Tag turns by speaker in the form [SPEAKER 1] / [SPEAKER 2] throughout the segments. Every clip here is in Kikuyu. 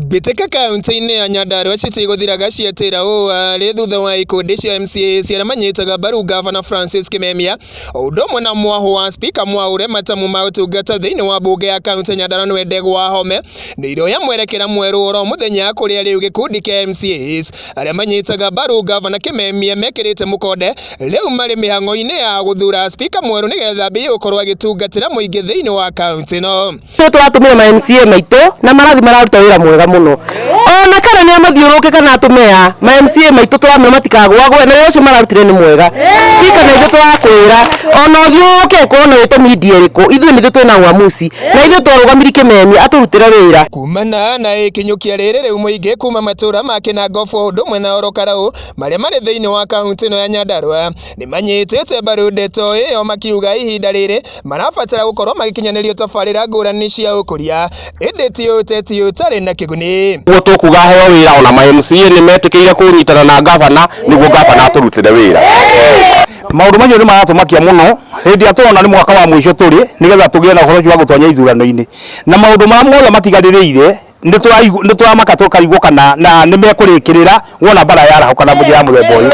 [SPEAKER 1] Mbĩtĩka kaunti-inĩ ya Nyandarua citigũthiraga cietĩra ũũ arĩ thutha wa ikundi cia MCAs arĩa manyitaga mbaru ngavana Francis Kimemia o ũndũ ũmwe na mwahũ wa spika Mwaure matamu ma ũtungata thĩinĩ wa mbunge ya kaunti ya Nyandarua nĩwe Ndegwa Wahome nĩ iroya mwerekera mwerũ oro mũthenya kũrĩa rĩu gĩkundi kĩa MCAs arĩa manyitaga mbaru ngavana Kimemia mekĩrĩte mũkonde rĩu marĩ mĩhang'o-inĩ ya gũthura spika mwerũ nĩgetha ambĩrĩrie gũkorwo agĩtungatĩra mũingĩ thĩinĩ wa kaunti ĩno.
[SPEAKER 2] Ithuĩ tũratũmĩra ma MCA maitũ na marathi mararuta wĩra mwega mũno ona kana nĩ amathiũrũrũke kana atũmea ma MCA maitũ tũramera matikagwagwe na wĩra ũcio mararutire nĩ mwega. Speaker na ithuĩ tũrakwĩra ona ũthiũrũrũke ĩkorwo na wĩte media ĩrĩkũ, ithuĩ nĩ ithuĩ twĩna uamuzi na ithuĩ twarũgamirie Kĩmemia atũrutĩre wĩra.
[SPEAKER 1] Kumana na ikinyũkia rĩrĩ rĩu mũingĩ kuma matũra ma Kĩnangobu o ũndũ ũmwe na Orokarau marĩa marĩ thĩinĩ wa kaunti ĩno ya Nyandarua nĩmanyitĩte mbaru ndeto ĩyo makiuga ihinda rĩrĩ marabatara gũkorwo magĩkinyanĩrio tabarĩra ngũrani cia ũkũria ĩndĩ ti ũteti ũtarĩ na kĩguni.
[SPEAKER 3] Ũguo tũkuga heo wĩra ona ma MCA nĩ metĩkĩire kũnyitana na ngavana nĩguo ngavana atũrutĩre wĩra.
[SPEAKER 4] Maũndũ macio nĩ maratũmakia mũno hĩndĩ ĩrĩa tũrona nĩ mwaka wa mũico tũrĩ nĩgetha tũgĩe na ũhoro ũcio wa gũtonya ithurano-inĩ na maũndũ marĩa mothe matigarĩrĩire nĩ tũramaka tũkarigwo kana na nĩ mekũrĩkĩrĩra wona mbara yarahũka na njĩra ya mũthemba ũyũ.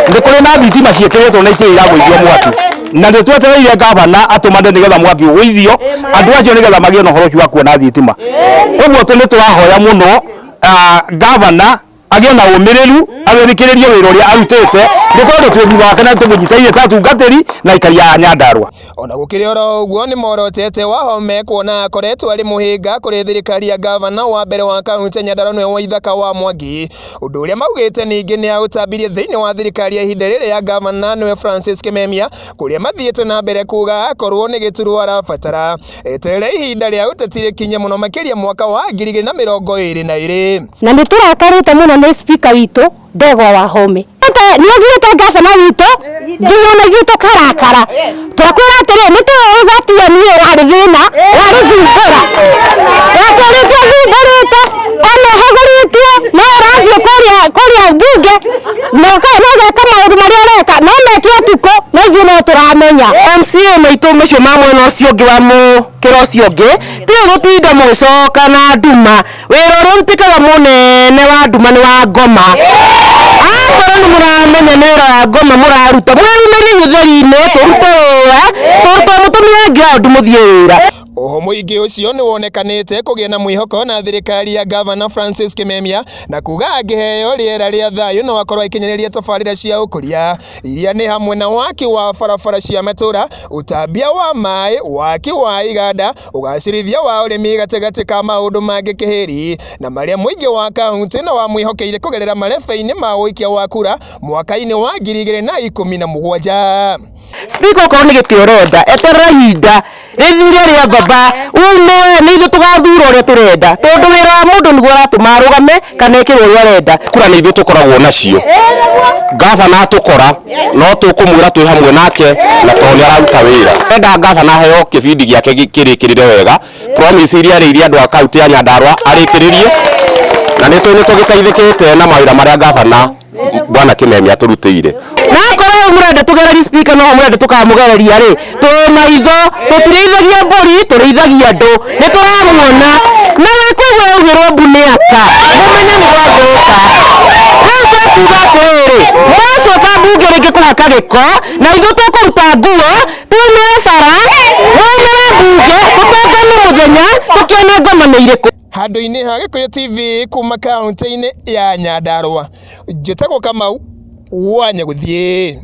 [SPEAKER 4] Nĩ kũrĩ na thitima ciĩkĩrĩtwo na itirĩ iragũithio mwaki na nĩ twetereire ngavana atũmane nĩgetha mwaki ũgũithio andũ acio nĩgetha magĩe na ũhoro ũcio wa kuona thitima. Ũguo nĩ tũrahoya mũno ngavana agĩe na ũmĩrĩru arĩkĩrĩrie wĩra ũrĩa arutĩte nĩ tondũ twĩ thutha wake na tũmũnyitĩrĩire ta atungatĩri na aikari a Nyandarua.
[SPEAKER 1] Ona gũkĩrĩ oro ũguo nĩ morotete Wahome kuona akoretwo arĩ mũhĩnga kũrĩ thirikari ya gavana wa mbere wa kaunti ya Nyandarua nĩwe Waithaka wa Mwangi, ũndũ ũrĩa maugĩte ningĩ nĩ aũtambirie thĩinĩ wa thirikari ya ihinda rĩrĩ ya gavana nĩwe Francis Kimemia, kũrĩa mathiĩte na mbere kuga akorwo nĩ gĩturwa arabatara eterere ihinda rĩa ũteti rĩkinye mũno makĩria mwaka wa 2022.
[SPEAKER 5] Na nĩ tũrakarĩte mũno nĩ speaker witũ Ndegwa Wahome nĩ ũthiĩte gavana witũ nginya ona ithuĩ tũkarakara twakwĩra atĩrĩ nĩ tũĩ niĩ warĩ thĩna warĩ thumbũra watũrĩte thumbũrĩte ona ũhagũrĩtio no ũrathiĩ kũrĩa kũrĩa mbunge na ũgeka maũndũ marĩa ũreka no meke ũtukũ no ithuĩ no tũramenya.
[SPEAKER 2] MCA maitũ macio ma mwena ũcio ũngĩ wa mũkĩra ũcio ũngĩ tiga gũtinda mũgĩcoka na nduma wĩra ũrĩa ũrutĩkaga mũnene wa nduma nĩ wa ngoma akorwo nĩ mũramenya nĩ wĩra wa ngoma mũraruta mwĩyumĩrie gĩtheri-inĩ tũrute wĩra tũmũtũmĩre ground mũthiĩ wĩra.
[SPEAKER 1] Oho mũingĩ ũcio nĩ wonekanĩte kũgĩa na mwĩhoko na thirikari ya gavana Francis Kimemia na kuga angĩheo rĩera rĩa thayũ no akorwo agĩkinyanĩria tabarĩra cia ũkũria iria nĩ hamwe na waki wa barabara cia matũra, ũtambia wa maĩ, waki wa iganda, ũgacĩrithia wa ũrĩmi gatagatĩ ka maũndũ mangĩ kĩhĩri na marĩa mũingĩ wa kaunti na wamwĩhokeire kũgerera marebe-inĩ ma ũikia wa kura mwaka-inĩ wa 2017.
[SPEAKER 2] Speaker okorwo nĩ gĩtĩ ũrenda eterera ihinda rĩthire rĩa baba ume nĩ ithuĩ tũgathura ũrĩa tũrenda tondũ wĩra wa mũndũ nĩguo ũratũma arũgame kana ekĩrwo ũrĩa arenda.
[SPEAKER 3] Kura nĩ ithuĩ tũkoragwo nacio gavana atũkora no tũkũmwĩra twĩ hamwe nake na tondũ nĩ araruta wĩra. Enda gavana aheo kĩbindi gĩake kĩrĩkĩrĩre wega promise iria arĩirie andũ a kaunti ya Nyandarua arĩkĩrĩrie na nĩ tũgĩteithĩkĩte na mawĩra marĩa gavana Bwana Kimemia atũrutĩire.
[SPEAKER 2] Na akorwo rĩu mũrenda tũgererie speaker no mũrenda tũkamũgereria rĩ twĩ maitho tũtirĩithagia mbũri tũrĩithagia andũ nĩ tũramuona na wĩkũigua yaugĩrwo mbu nĩ aka mũmenye nĩ gwathũka. Rĩu tũkuga atĩrĩrĩ mwacoka mbunge rĩngĩ kũhaka gĩko na ithuĩ tũkũruta nguo tumĩre bara mwaumĩra mbunge tũtongane mũthenya tũkĩone ngoma nĩ irĩkũ.
[SPEAKER 1] Handũ-inĩ ha Gĩkũyũ TV kuma kaunti-inĩ ya Nyandarua, njĩtagwo Kamau wa Nyagũthiĩ.